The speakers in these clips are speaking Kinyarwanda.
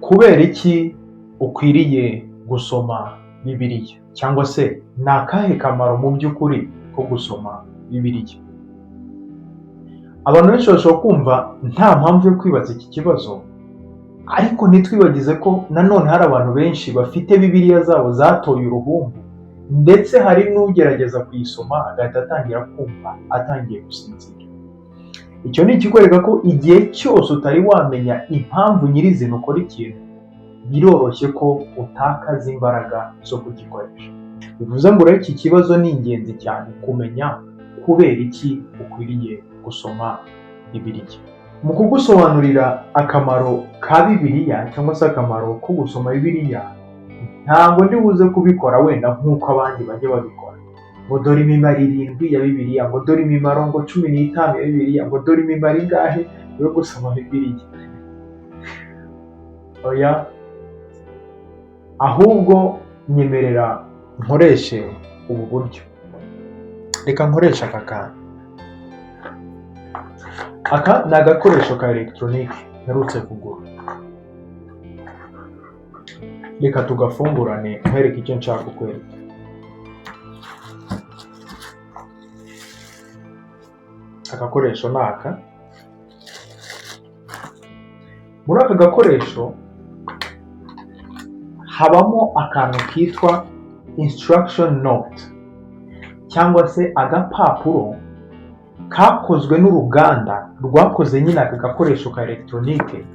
Kubera iki ukwiriye gusoma Bibiliya? Cyangwa se ni akahe kamaro mu by'ukuri ko gusoma Bibiliya? Abantu benshi bashobora kumva nta mpamvu yo kwibaza iki kibazo, ariko ntitwibagize ko nanone hari abantu benshi bafite Bibiliya zabo zatoye uruhumbu, ndetse hari n'ugerageza kuyisoma agahita atangira kumva atangiye gusinzira. Icyo ni ikikwereka ko igihe cyose utari wamenya impamvu nyirizina ukora ikintu, biroroshye ko utakaza imbaraga zo kugikoresha. Bivuze ngo rero iki kibazo ni ingenzi cyane kumenya kubera iki ukwiriye gusoma Bibiliya. Mu kugusobanurira akamaro ka Bibiliya cyangwa se akamaro ko gusoma Bibiliya, ntabwo ndi buze kubikora wenda nk'uko abandi bajya babikora, ngo dore imimaro 7 ya Bibiliya, ngo dore imimaro ngo 15 ya Bibiliya, ngo dore imimaro ingahe yo gusoma Bibiliya. Oya, ahubwo nyemerera nkoreshe ubu buryo. Reka nkoreshe aka kantu. Aka ni agakoresho ka elegitoronike mperutse kugura. Reka tugafungurane nkwereke icyo nshaka kukwereka. Agakoresho ni aka. Muri aka gakoresho habamo akantu kitwa instruction note cyangwa se agapapuro kakozwe n'uruganda rwakoze nyine aka gakoresho ka elegitoronike,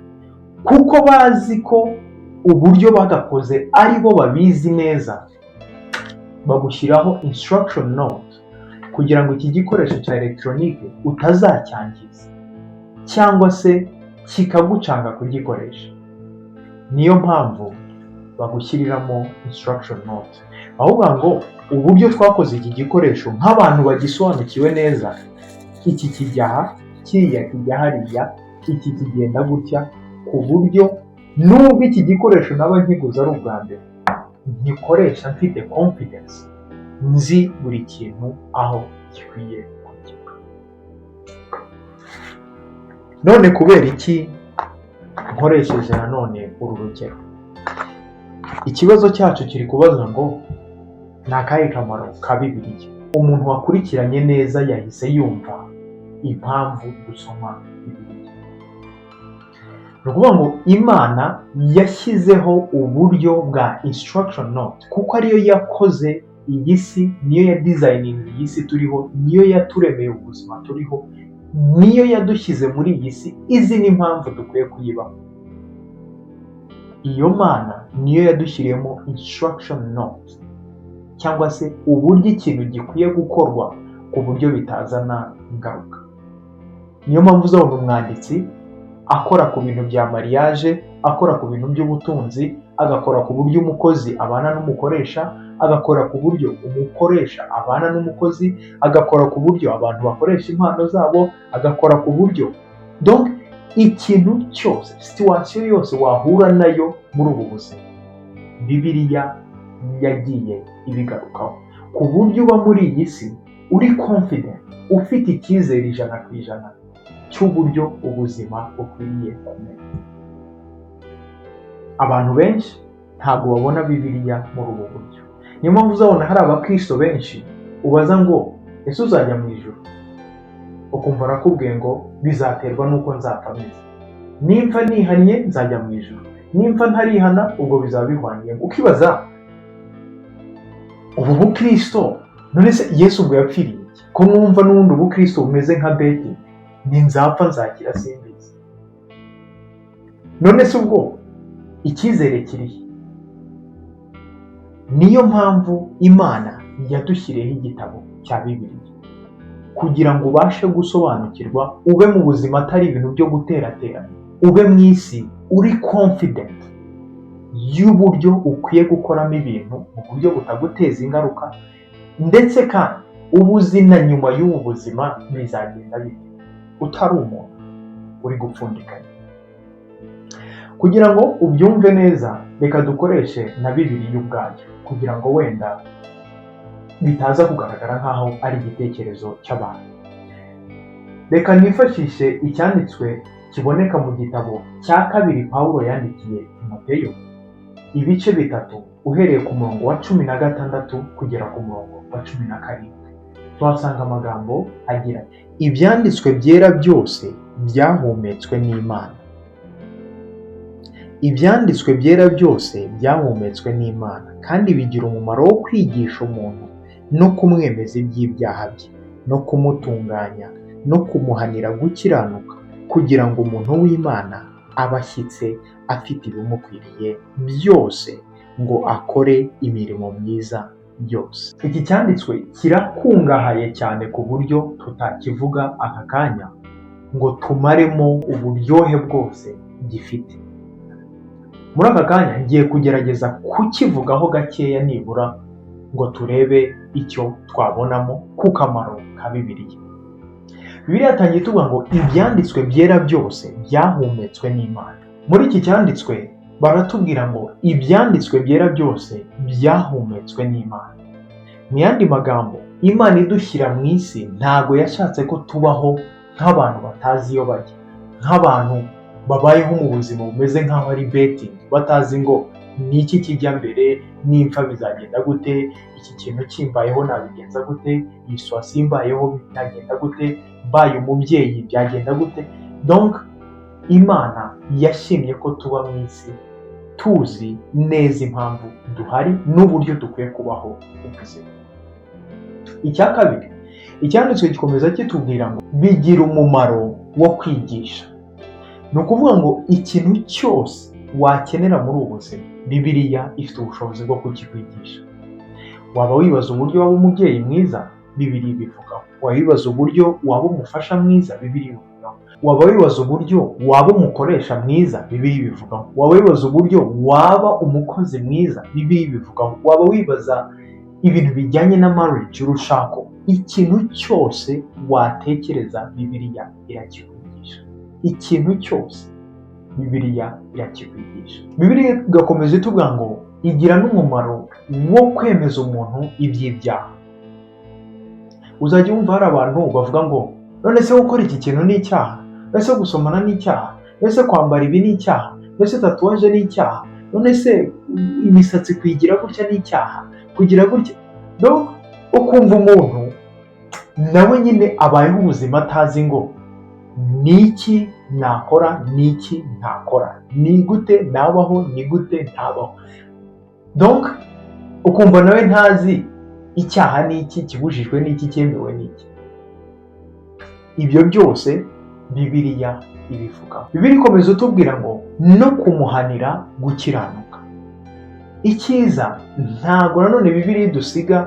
kuko bazi ko uburyo bagakoze ari bo babizi neza, bagushyiraho instruction note kugira ngo iki gikoresho cya elegitoronike utazacyangiza cyangwa se kikagucanga kugikoresha. Niyo mpamvu bagushyiriramo instruction note. Ahubwo ngo uburyo twakoze iki gikoresho nk'abantu bagisobanukiwe neza, iki kijya aha, kiriya kijya hariya, iki kigenda gutya, ku buryo nubwo iki gikoresho naba nkiguze ari ubwa mbere, nkikoresha mfite confidence, nzi buri kintu aho gikwiye kujya. None kubera iki nkoresheje nanone uru rugero? Ikibazo cyacu kiri kubaza ngo ni akahe kamaro ka Bibiliya? Umuntu wakurikiranye neza yahise yumva impamvu dusoma Bibiliya. Ni ukuvuga ngo Imana yashyizeho uburyo bwa instruction note kuko ariyo yakoze iyi si, niyo ya designinze iyi si turiho, niyo yaturemeye ubuzima turiho, niyo yadushyize muri iyi si, izi n'impamvu dukwiye kuyibaho. Iyo Mana niyo yadushyiriyemo instruction note cyangwa se uburyo ikintu gikwiye gukorwa ku buryo bitazana ingaruka. Niyo mpamvu uzabona umwanditsi akora ku bintu bya mariage, akora ku bintu by'ubutunzi, agakora ku buryo umukozi abana n'umukoresha, agakora ku buryo umukoresha abana n'umukozi, agakora ku buryo abantu bakoresha impano zabo, agakora ku buryo, donc ikintu cyose, situation yose wahura nayo muri ubu buzima, Bibiliya yagiye ibigarukaho ku buryo uba muri iyi si uri confident, ufite icyizere 100% cy'uburyo ubuzima bukwiriye kumera. Abantu benshi ntabwo babona Bibiliya muri ubu buryo. Niyo mpamvu uzabona hari abakristo benshi ubaza ngo ese uzajya mu ijuru, ukumva arakubwiye ngo bizaterwa n'uko nzapfa meze, nimfa nihannye nzajya mu ijuru, nimfa ntarihana ubwo bizaba bihwaniye. Ukibaza ubu bukristo, none se Yesu ubwo yapfiriye iki? Ko mwumva n'ubundi ubukristo bumeze nka betting, ni nzapfa nzakira simbizi. None se ubwo icyizere kirihe? Niyo mpamvu Imana yadushyiriyeho igitabo cya Bibiliya kugira ngo ubashe gusobanukirwa, ube mu buzima atari ibintu byo guteraterana, ube mu isi uri confident y'uburyo ukwiye gukoramo ibintu mu buryo butaguteza ingaruka, ndetse kandi uba uzi na nyuma y'ubu buzima bizagenda bite, utari umuntu uri gupfundikanya. Kugira ngo ubyumve neza, reka dukoreshe na Bibiliya ubwayo kugira ngo wenda bitaza kugaragara nk'aho ari igitekerezo cy'abantu. Reka nifashishe icyanditswe Kiboneka mu gitabo cya kabiri Pawulo yandikiye Timoteyo, ibice 3, uhereye ku murongo wa 16 kugera ku murongo wa 17. Tuhasanga amagambo agira ati: "Ibyanditswe byera byose byahumetswe n'Imana. Ibyanditswe byera byose byahumetswe n'Imana, kandi bigira umumaro wo kwigisha umuntu no kumwemeza iby'ibyaha bye, no kumutunganya no kumuhanira gukiranuka, kugira ngo umuntu w'Imana abe ashyitse, afite ibimukwiriye byose ngo akore imirimo myiza yose." Iki cyanditswe kirakungahaye cyane ku buryo tutakivuga aka kanya ngo tumaremo uburyohe bwose gifite. Muri aka kanya ngiye kugerageza kukivugaho gakeya nibura, ngo turebe icyo twabonamo ku kamaro ka Bibiliya. Bibiliya yatangiye tuvuga ngo ibyanditswe byera byose byahumetswe n'Imana. Muri iki cyanditswe baratubwira ngo ibyanditswe byera byose byahumetswe n'Imana. Mu yandi magambo, Imana idushyira mu isi ntago yashatse ko tubaho nk'abantu batazi iyo bajya, nk'abantu babayeho mu buzima bumeze nk'aho ari betting, batazi ngo ni iki kijya mbere, nimfa bizagenda gute, iki kintu kimbayeho nabigenza gute, iyi situation imbayeho byagenda gute, mbaye umubyeyi byagenda gute. Donc Imana yashimye ko tuba mu isi tuzi neza impamvu duhari n'uburyo dukwiye kubaho ubuzima. Icya kabiri, icyanditswe gikomeza kitubwira ngo bigira umumaro wo kwigisha. Ni ukuvuga ngo ikintu cyose wakenera muri ubu buzima, Bibiliya ifite ubushobozi bwo kukikwigisha. Waba wibaza uburyo waba umubyeyi mwiza, Bibiliya ibivugaho. Waba wibaza uburyo waba umufasha mwiza, Bibiliya ibivugaho. Waba wibaza uburyo waba umukoresha mwiza, Bibiliya ibivugaho. Waba wibaza uburyo waba umukozi mwiza, Bibiliya ibivugaho. Waba wibaza ibintu bijyanye na marriage, urushako, ikintu cyose watekereza, Bibiliya irakikwigisha. Ikintu cyose Bibiliya irakikwigisha. Bibiliya igakomeza itubwira ngo igira n'umumaro wo kwemeza umuntu iby'ibyaha. Uzajya wumva hari abantu bavuga ngo: "None se gukora iki kintu ni icyaha? None se gusomana ni icyaha? None se kwambara ibi ni icyaha? None se tatouage ni icyaha? None se imisatsi kuyigira gutya ni icyaha? Kugira gutya?" Donc ukumva umuntu nawe nyine abayeho ubuzima atazi ngo ni iki nakora, ni iki ntakora, ni gute nabaho, ni gute ntabaho. Donc ukumva nawe ntazi icyaha ni iki, kibujijwe ni iki, cyemewe ni iki. Ibyo byose Bibiliya ibivuga. Bibiliya ikomeza utubwira ngo no kumuhanira gukiranuka. Icyiza, ntabwo nanone Bibiliya idusiga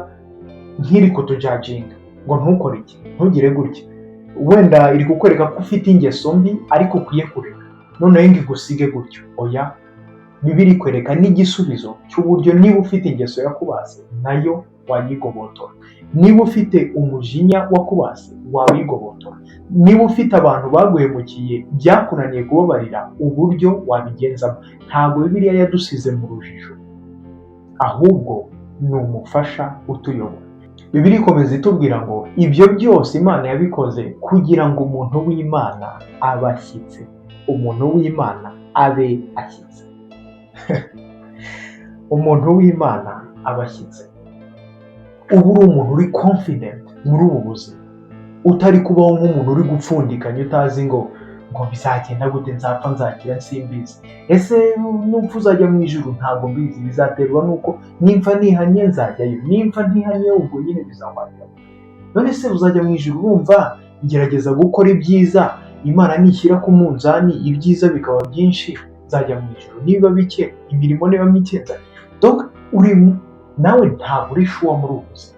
nk'iri kutujudginga ngo ntukore iki, ntugire gutya. Wenda iri kukwereka ko ufite ingeso mbi ariko ukwiye kureka, noneho ngo igusige gutyo. Oya, Bibiliya ikwereka n'igisubizo cy'uburyo niba ufite ingeso yakubase nayo wayigobotora, niba ufite umujinya wakubase wawigobotora, niba ufite abantu baguhemukiye byakunaniye kubabarira, uburyo wabigenzamo. Ntabwo Bibiliya yadusize mu rujijo, ahubwo ni umufasha utuyobora. Bibiliya ikomeza itubwira ngo ibyo byose Imana yabikoze kugira ngo umuntu w'Imana abe ashyitse, umuntu w'Imana abe ashyitse, umuntu w'Imana aba ashyitse. Uba uri umuntu uri confident muri ubu buzima, utari kubaho nk'umuntu uri gupfundikanya, utazi ngo bizagenda gute, nzapfa nzakira simbizi, ese nupfa uzajya mu ijuru? Ntabwo mbizi, bizaterwa n'uko nimfa nihanye nzajyayo, nimfa ntihanye ubwo nyine bizahwanira. None se uzajya mu ijuru? Urumva ngerageza gukora ibyiza, Imana nishyira ku munzani ibyiza bikaba byinshi nzajya mu ijuru, niba bike, imirimo niba mike nzajya. Donc uri nawe ntabwo uri sure muri ubu buzima,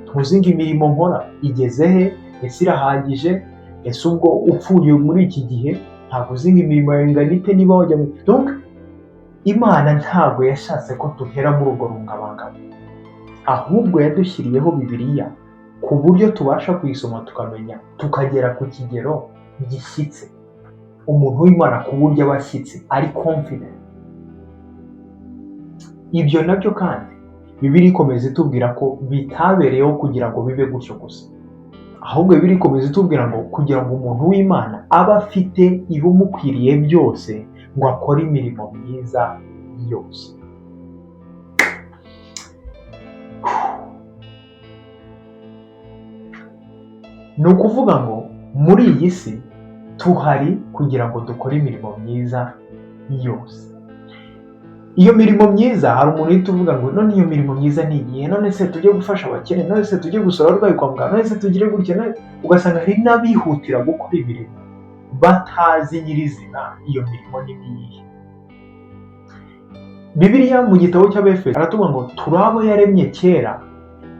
ntuzi ngo imirimo nkora igeze he, ese irahagije, ese ubwo upfuye muri iki gihe, ntabwo uzi ngo imirimo yawe ingana ite, niba wajya mu. Donc Imana ntabwo yashatse ko duhera muri urwo rungabangabo, ahubwo yadushyiriyeho Bibiliya ku buryo tubasha kuyisoma tukamenya, tukagera ku kigero gishyitse, umuntu w'Imana ku buryo aba ashyitse, ari confident. Ibyo nabyo kandi Bibiliya ikomeza itubwira ko bitabereyeho kugira ngo bibe gutyo gusa, ahubwo byabereyeho kwigisha. Ahubwo Bibiliya ikomeza itubwira ngo kugira ngo umuntu w'Imana abe afite ibimukwiriye byose ngo akore imirimo myiza yose. Ni ukuvuga ngo muri iyi si tuhari kugira ngo dukore imirimo myiza yose. Iyo mirimo myiza, hari umuntu uhita uvuga ngo none iyo mirimo myiza ni iyihe? None se tujye gufasha abakene? None se tujye gusura abarwayi kwa muganga? None se tugire gutya? Ugasanga hari n'abihutira gukora imirimo batazi nyirizina iyo mirimo ni iyihe. Bibiliya mu gitabo cy'Abefeso aratubwira ngo turi abo yaremye kera,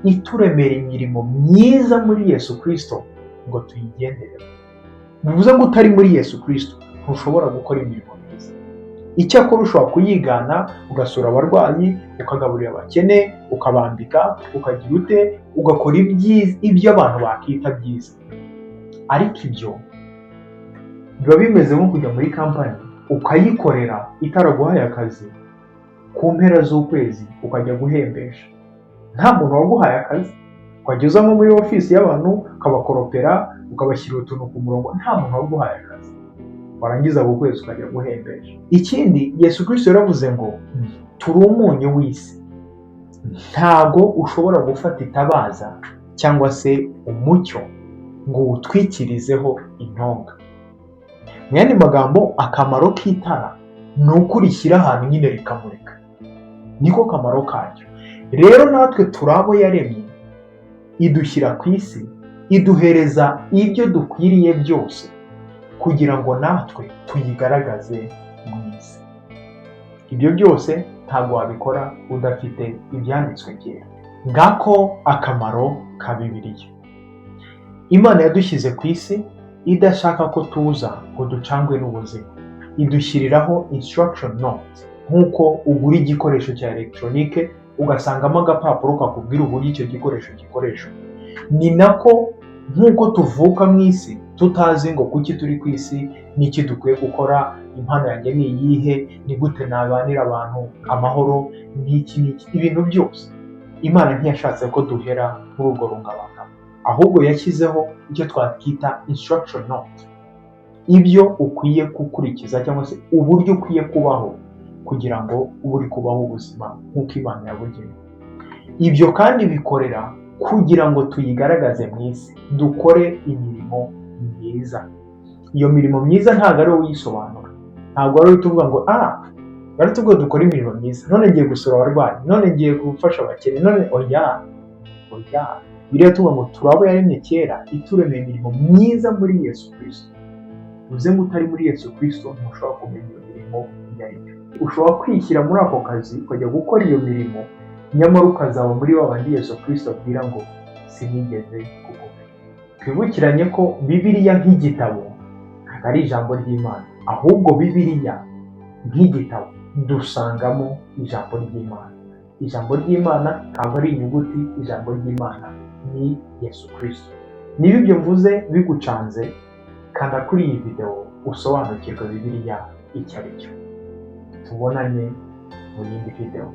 ituremera imirimo myiza muri Yesu Kristo ngo tuyigenderemo. Bivuze ngo utari muri Yesu Kristo ntushobora gukora imirimo myiza. Icyakora ushobora kuyigana, ugasura abarwayi, ukagaburira abakene, ukabambika, ukagira ute, ugakora ibyo abantu bakita byiza. Ariko ibyo biba bimeze nko kujya muri kampani ukayikorera itaraguhaye akazi, ku mpera z'ukwezi ukajya guhembesha nta muntu waguhaye akazi, ukajya uza nko muri ofisi y'abantu ukabakoropera, ukabashyira utuntu ku murongo, nta muntu waguhaye akazi, warangiza ku kwezi ukajya guhembesha. Ikindi, Yesu Kristo yaravuze ngo turi umunyu w'isi. Ntago ushobora gufata itabaza cyangwa se umucyo ngo uwutwikirizeho intonga. Mu yandi magambo, akamaro k'itara ni uko urishyira ahantu nyine rikamurika, niko kamaro karyo. Rero natwe turi abo yaremye, idushyira ku isi, iduhereza ibyo dukwiriye byose kugira ngo natwe tuyigaragaze mu isi. Ibyo byose ntabwo wabikora udafite ibyanditswe byera. Ngako akamaro ka Bibiliya. Imana yadushyize ku isi idashaka ko tuza ngo ducangwe n'ubuzima, idushyiriraho instruction note. Nk'uko ugura igikoresho cya elegitoronike ugasangamo agapapuro kakubwira uburyo icyo gikoresho gikoreshwa, ni nako nk'uko tuvuka mu isi tutazi ngo kuki turi ku isi, n'iki dukwiye gukora, impano yanjye ni iyihe, ni gute nabanira abantu amahoro, n'iki n'iki, ibintu byose. Imana ntiyashatse ko duhera muri urwo rungabangabo, ahubwo yashyizeho icyo twakwita instruction note, ibyo ukwiye gukurikiza cyangwa se uburyo ukwiye kubaho kugira ngo ube uri kubaho ubuzima nk'uko Imana yabugeneye. Ibyo kandi bikorera kugira ngo tuyigaragaze mu isi, dukore imirimo myiza. Iyo mirimo myiza ntabwo ari wowe uyisobanura, ntabwo ari wowe tuvuga ngo baratubwira dukore imirimo myiza, none ngiye gusura abarwayi, none ngiye gufasha abakene, none oya oya. Bibiliya tuvuga ngo turi abo yaremye kera, ituremeye imirimo myiza muri Yesu Kristo. Bivuze ngo utari muri Yesu Kristo ntushobora kumenya iyo mirimo iyo ari yo. Ushobora kwishyira muri ako kazi ukajya gukora iyo mirimo, nyamara ukazaba muri ba bandi Yesu Kristo abwira ngo sinigeze kukumenya. Twibukiranye ko Bibiliya nk'igitabo ntabwo ari ijambo ry'Imana, ahubwo Bibiliya nk'igitabo dusangamo ijambo ry'Imana. Ijambo ry'Imana ntabwo ari inyuguti, ijambo ry'Imana ni Yesu Kristo. Niba ibyo mvuze bigucanze, kanda kuri iyi videwo usobanukirwe Bibiliya icyo ari cyo. Tubonane mu yindi videwo.